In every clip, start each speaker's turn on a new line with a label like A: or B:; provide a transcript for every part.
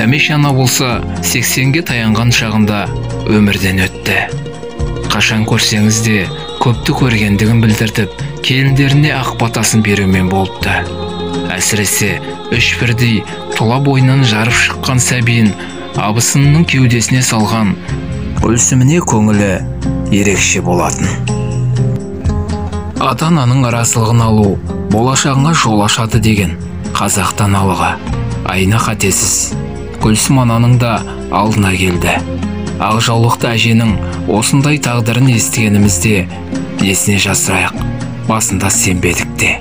A: Дәмеш ана болса 80-ге таянған шағында өмірден өтті. Қашан көрсеңіз де көпті көргендігін білдіртіп, келіндеріне ақ батасын берумен болыпты. Әсіресе үш бірдей тұла бойынан жарып шыққан сәбиін абысынының кеудесіне салған Гүлсіміне көңілі ерекше болатын. Ата-ананың разылығын алу болашағыңа жол ашады деген қазақ даналығы айна қатесіз. Гүлсім ананың да алдына келді. Ақ жаулықты әженің осындай тағдырын естігенімізде несіне жасырайық, басында сенбедік те.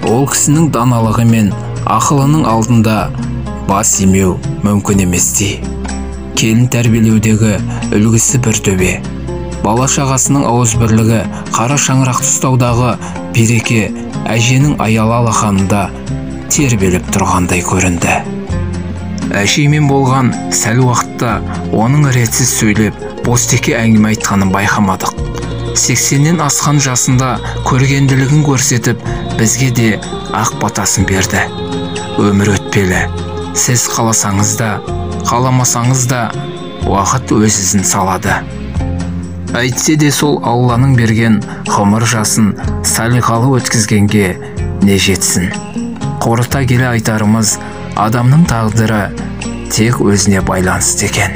A: Ол кісінің даналығы мен ақылының алдында бас имеу мүмкін еместей. Келін тәрбиелеудегі үлгісі бір төбе. Бала шағасының ауызбірлігі, қара шаңырақты ұстаудағы береке әженің аялы алақанында тербеліп тұрғандай көрінді. Әжеймен болған сәл уақытта оның ретсіз сөйлеп, бостеке әңгіме айтқанын байқамадық. 80-нен асқан жасында көргенділігін көрсетіп, бізге де ақ батасын берді. Өмір өтпелі. Сіз қаласаңыз да, қаламасаңыз да уақыт өз ізін салады. Әйтсе де сол Алланың берген ғұмыр жасын салиқалы өткізгенге не жетсін. Қорыта келе айтарымыз, адамның тағдыры тек өзіне байланысты екен.